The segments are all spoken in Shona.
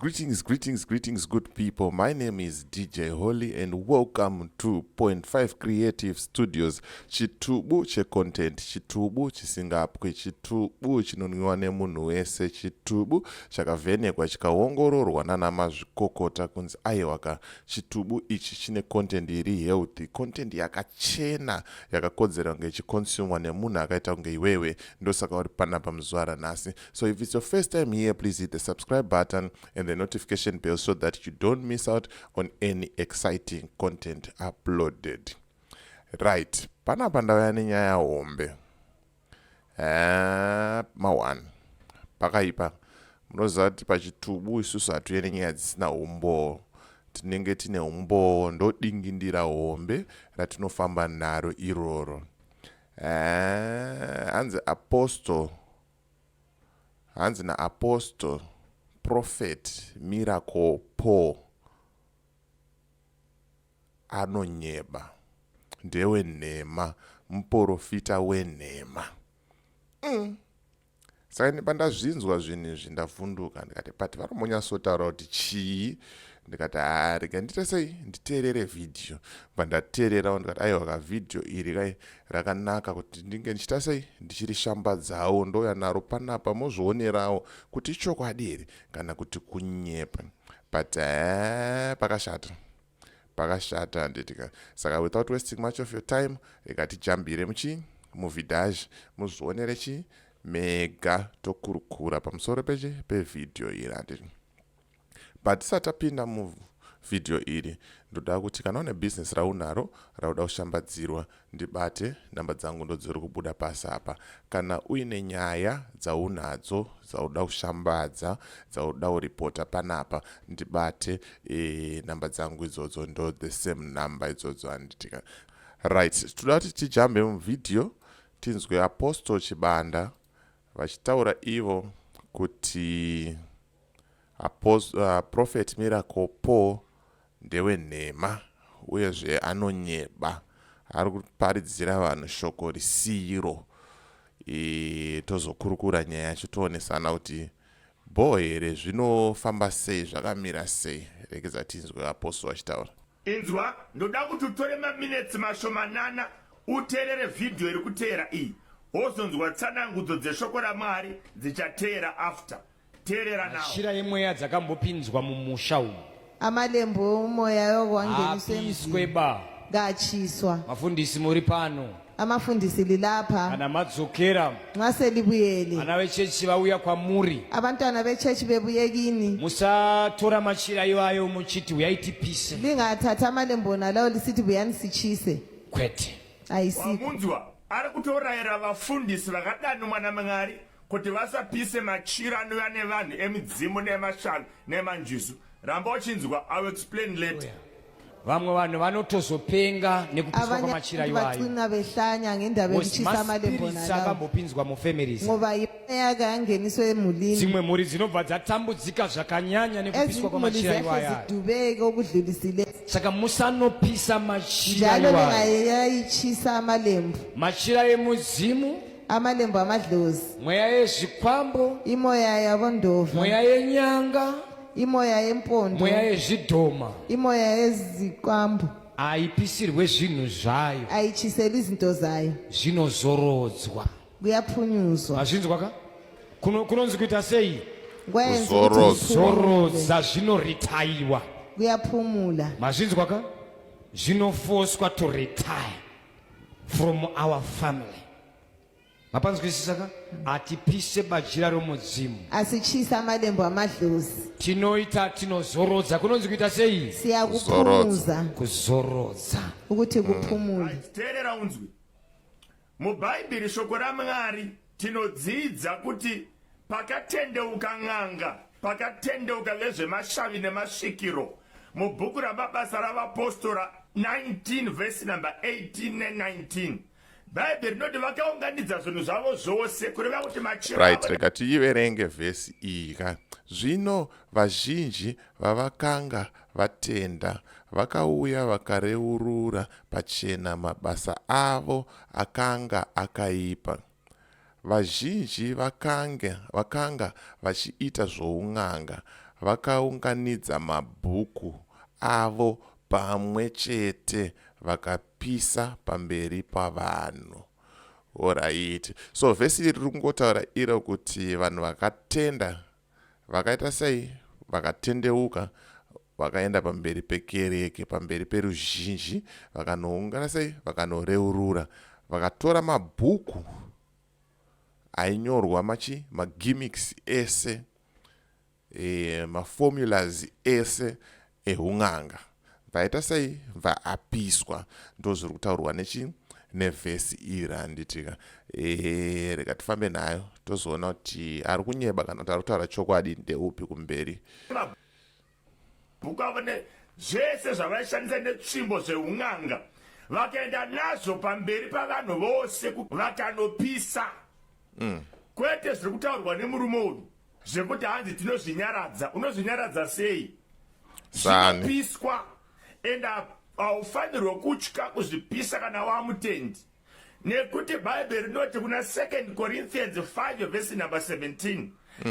Greetings, greetings, greetings, good people. My name is DJ Holly and welcome to Point 5 Creative Studios. Chitubu checontent, chitubu chisingapwi, chitubu chinonwiwa nemunhu wese, chitubu chakavhenekwa chikaongororwa nana mazvikokota kunzi aiwa ka, chitubu ichi chine content iri healthy, content yakachena yakakodzera kunge ichiconsumwa nemunhu akaita kunge iwewe. Ndosaka uri panapa muzuva ranhasi. So if it's your first time here, please hit the subscribe button and the notification bell so that you don't miss out on any exciting content uploaded. Right, panapa ndauya nenyaya hombe. Ma1 pakaipa. Munoziva kuti pachitubu isusu hatiuye nenyaya dzisina umboo, tinenge tine umboo. Ndodingindira hombe ratinofamba naro iroro. Hanzi apostle, hanzi naapostle Prophet Miracle Paul anonyeba, ndewenhema, muprofita wenhema. Saka pandazvinzwa zvinhu izvi ndavhunduka, ndikati, "But varimbonyatsotaura kuti chii?" Ndikati, "Ha, rega ndiite sei, nditeerere vhidhiyo." Bva ndateererawo, ndikati, "Aiwa, kavhidhiyo iri kai rakanaka kuti ndinge ndichiita sei, ndichirishambadzawo." Ndouya naro panapa, mozvionerawo kuti ichokwadi here kana kuti kunyepa. But pakashata, pakashata, handitika? Saka without wasting much of your time, rega tijambire muchi muvhidhazhi, muzvionere chi mega, tokurukura pamusoro pechi pevhidhiyo iri, handiti? But tisati tapinda muvhidhiyo iri, ndoda kuti kana une bhizinesi raunaro rauda kushambadzirwa, ndibate. Namba dzangu ndodziri kubuda pasi apa. Kana uine nyaya dzaunadzo dzauda kushambadza, dzauda kuripota panapa, ndibate. Namba dzangu idzodzo ndo the same number idzodzo, handitika? Right, toda kuti tijambe muvhidhiyo, tinzwe Apostle Chibanda vachitaura ivo kuti Prophet Miracle Paul ndewenhema, uyezve anonyeba, ari kuparidzira vanhu shoko risiro. Tozokurukura nyaya yacho, toonesana kuti bho here, zvinofamba sei, zvakamira sei. Regedza tinzwe apostle vachitaura. Inzwa, ndoda kuti utore maminetsi mashomanana uteerere vhidhiyo iri kuteera iyi, wozonzwa tsanangudzo dzeshoko raMwari dzichateera after. Teerera nawo. Machira emweya dzakambopinzwa mumusha umu Amalembu omoya yokwangeniswa apiswe emzini ba. Katshiswa. Mafundisi muri pano. Amafundisi lilapha. Kana madzokera, Nxa selibuyele, vana vechechi vauya kwamuri, abantwana bechechi bebuye kini, musatora machira iwayo muchiti uyai tipise. Lingathathi amalembu wona lawo lisithi buyani sitshise. Kwete. Ayisikho. Wamunzwa, ari kutorayira vafundisi vakadanwa naMwari kuti vasapise machira anouya nevanhu emidzimu nemashavi nemanjuzu. Ramba uchinzwa, I will explain later. Vamwe vanhu vanotozopenga nekupiswa Abanye kwamachira abantu iwayo. bagcina behlanya ngendaba yokutshisa amalembu maspirits wona lawo, akambopinzwa mufamilies. Ngoba imeyaka yangeniswe emulini. Dzimwe mhuri dzinobva dzatambudzika zvakanyanya nekupiswa Ezinye imuli kwamachira zehle iwayo. zidubeke okudlulisileyo. Saka musanopisa machira Njalo iwayo. lingayayitshisa amalembu. Machira emudzimu, Amalembu amadlozi, mweya yezvikwambo, imoya yabondova, mweya yenyanga, imoya yempondo, mweya yezvidhoma imoya yezikwambo, haipisirwe zvinhu zvayo. Ayitshiseli izinto zayo. Zvinozorodzwa. Kuyaphunyuzwa. Mazvinzwa ka? Kunonzi kuita sei? Kwenza ukuthi Kuzorodzwa. kuphumule. Zorodza, zvinoritaiwa. Kuyaphumula. Mazvinzwa ka? Zvinofoswa to retire from our family. Mapanzwisisa ka? Hatipise bajira romudzimu. Asitshisa amalembu amadlozi. Tinoita, tinozorodza. Kunonzi kuita sei? Siyakuphumuza. Kuzorodza. Ukuthi kuphumule. Right, teerera unzwi. Mubhaibheri, shoko raMwari, tinodzidza kuti pakatendeuka n'anga, pakatendeuka vezvemashavi nemasvikiro, mubhuku raMabasa ravapostora 19 vhesi namba 18 ne19, Bhaibheri rinoti vakaunganidza zvinhu zvavo zvose, kureva kuti machira Right, avo rega tiiverenge vhesi iyi ka. Zvino vazhinji vavakanga vatenda vakauya vakareurura pachena mabasa avo akanga akaipa. Vazhinji vakanga vachiita zvoun'anga. Vakaunganidza mabhuku avo pamwe chete vakapisa pamberi pavanhu. Horaiti. So vhesi iri riri kungotaura iro kuti vanhu vakatenda vakaita sei? Vakatendeuka vakaenda pamberi pekereke, pamberi peruzhinji, vakanoungana sei? Vakanoreurura. Vakatora mabhuku ainyorwa machi magimmicks ese e, maformulas ese ehun'anga bvaita sei bva apiswa ndozviri kutaurwa nechi nevhesi iri handitika e, rega tifambe nayo tozoona kuti ari kunyeba kana kuti ari kutaura chokwadi ndeupi kumberi. Mabhuku avo nezvese zvavaishandisa netsvimbo zveun'anga vakaenda nazvo pamberi pavanhu vose vakanopisa. Kwete zviri kutaurwa nemurume uyu zvekuti hanzi tinozvinyaradza. Unozvinyaradza sei? Sani. Zvinopiswa and haufanirwe kutya kuzvipisa kana wamutendi. Nekuti Bhaibheri rinoti kuna 2 Corinthians 5 verse number 17,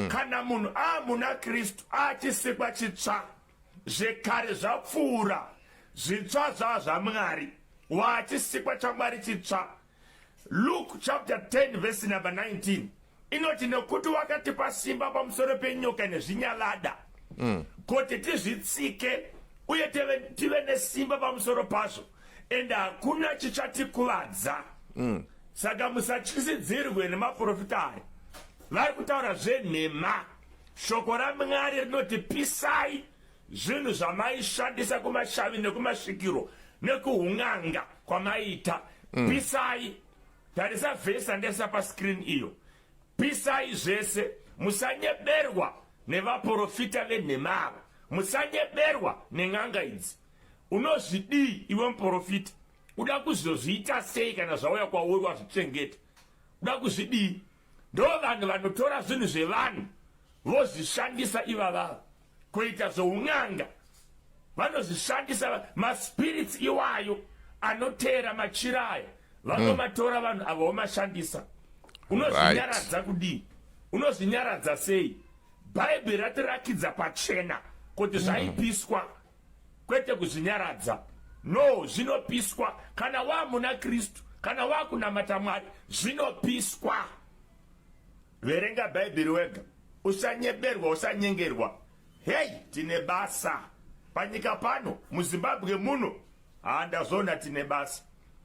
kana munhu amuna Kristu achisikwa chitsva, zvekare zvapfuura, zvitsva zvaa zvaMwari, waachisikwa chaMwari chitsva. Luke chapter 10 verse number 19 inoti nekuti wakatipa simba pamusoro penyoka nezvinyavada, kuti tizvitsike uye tive nesimba pamusoro pazvo, and hakuna chichatikuvadza. Saka musatyisidzirwe nemaprofita aya vari kutaura zvenhema. Shoko raMwari rinoti pisai zvinhu zvamaishandisa kumashavi nekumasvikiro nekuhun'anga kwamaiita. Pisai. Tarisa vhesi andaisa pascreen iyo. Pisai zvese, musanyeberwa nevaprofita venhema ava, musanyeberwa nen'anga idzi. Unozvidii iwe muprofita? Uda kuzozviita sei kana zvauya kwauri wazvichengeta? Uda kuzvidii? Ndo vanhu vanotora zvinhu zvevanhu vozvishandisa ivavava kuita zvoun'anga. Vanozvishandisa maspirits iwayo anoteera machira aya, vanomatora vanhu ava vomashandisa. Unozvinyaradza kudii? Unozvinyaradza sei? Bhaibheri ratirakidza pachena kuti zvaipiswa, kwete kuzvinyaradza. No, zvinopiswa. Kana wamuna Kristu, kana wakunamata Mwari, zvinopiswa. Verenga Bhaibheri wega, usanyeberwa, usanyengerwa. Hey, tine basa panyika pano, muZimbabwe muno. Handazona tine basa.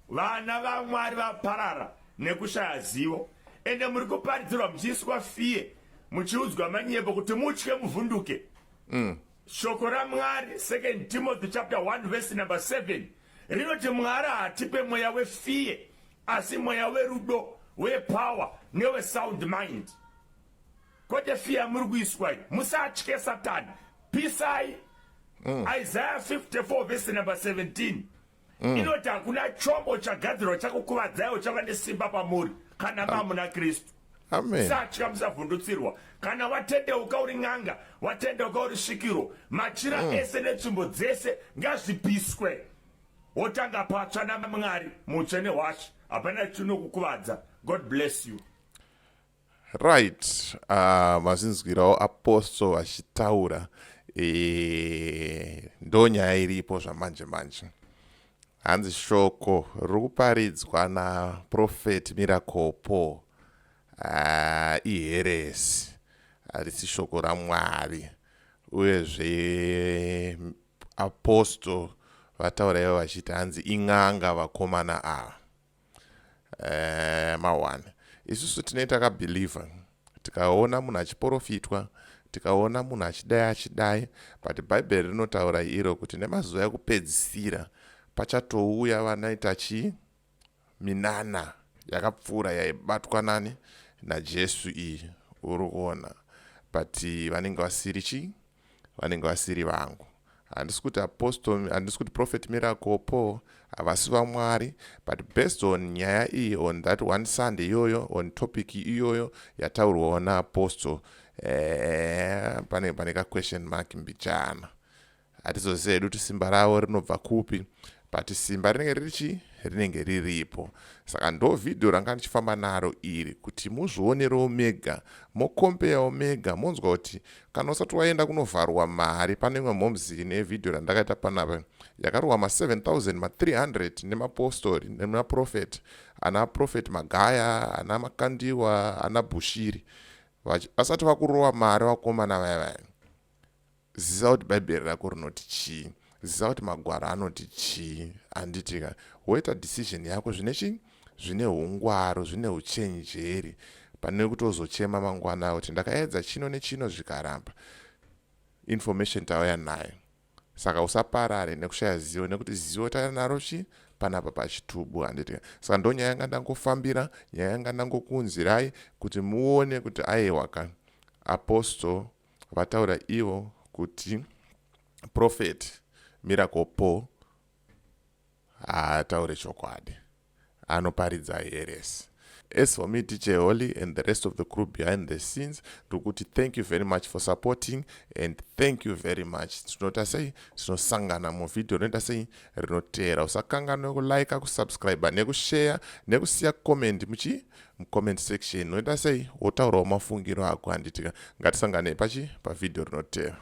Vana vaMwari vaparara nekushaya zivo, ende muri kuparidzirwa muchiiswa fiye, muchiudzwa manyepo kuti mutye muvhunduke. Shoko raMwari, 2 Timothy chapter 1 verse number 7 rinoti Mwari haatipe mweya wefiye, asi mweya werudo, wepower newesound mind. Kwete fiye yamuri kuiswa iyi. Musatye Satani, pisai. Isaiah 54 verse number 17 inoti hakuna chombo chagadzirwa chakukuvadzaiwo chava nesimba pamuri kana mamuna Kristu. Amen. Musatya, musavhundutsirwa. Kana watendeuka uri n'anga, watendeuka uri svikiro, machira ese netsvimbo dzese ngazvipiswe, wotanga patsva naMwari mutsvene hwashe. Hapana chinokukuvadza. God bless you. Right, mazinzwirawo apostle vachitaura, ndo nyaya iripo zvamanje manje. Hanzi shoko riri kuparidzwa naProphet Miracle Paul iheresi, harisi shoko raMwari. Uyezve apostle vataura ivo vachiti hanzi in'anga vakomana ava. Mawane isusu tinoita kabeliever, tikaona munhu achiprofitwa, tikaona munhu achidai achidai, but Bhaibheri rinotaura iro kuti nemazuva ekupedzisira pachatouya vanoita chii? Minana yakapfuura yaibatwa nani? NaJesu iyi uri kuona, but vanenge vasiri chii? Vanenge vasiri vangu. Handisi kuti apostle, handisi kuti Prophet Miracle Paul havasi vaMwari, but based on nyaya iyi on that one Sunday iyoyo, on topic iyoyo yataurwawo naapostle, pane ka question mark mbichana. Hatizozivi hedu kuti simba ravo rinobva kupi, but simba rinenge riri chii? Rinenge riripo. Saka ndo vhidhiyo ranga ndichifamba naro iri kuti muzvionerewo mega, mokompeyawo mega, monzwa kuti kana usati waenda kunovharwa mari pane imwe mhomzi ine vhidhiyo randakaita panapa yakarohwa ma 7300 nemapostori nemaprofet, ana Prophet Magaya, ana Makandiwa, ana Bushiri. Vasati vakurowa mari vakomana vaya vaya, ziva kuti Bhaibheri rako rinoti chii, ziva kuti magwaro anoti chii, handitika? Woita decision yako zvine chii, zvine ungwaro, zvine uchenjeri, pane kuti ozochema mangwana kuti ndakaedza chino nechino zvikaramba. Information tauya nayo, saka usaparare nekushaya zivo, nekuti zivo tauya naro chi panapa pachitubu, handiti? Saka ndo nyaya yanga ndangofambira, nyaya yanga ndangokuunzirai kuti muone kuti aiwa ka, Apostle vataura ivo kuti Prophet Miracle Paul haataure chokwadi, anoparidza heresy. As for me, DJ Holly, and the rest of the crew behind the scenes, ndikuti thank you very much for supporting and thank you very much. Tinoita sei? Tinosangana muvhidhiyo rinoita sei? Rinoteera. Usakanganwe kulike, kusubscribe, nekushare, nekusiya comment muchi mucomment section. Unoita sei? Wotaurawo mafungiro ako, handitika? Ngatisanganei pachi pavhidhiyo rinoteera.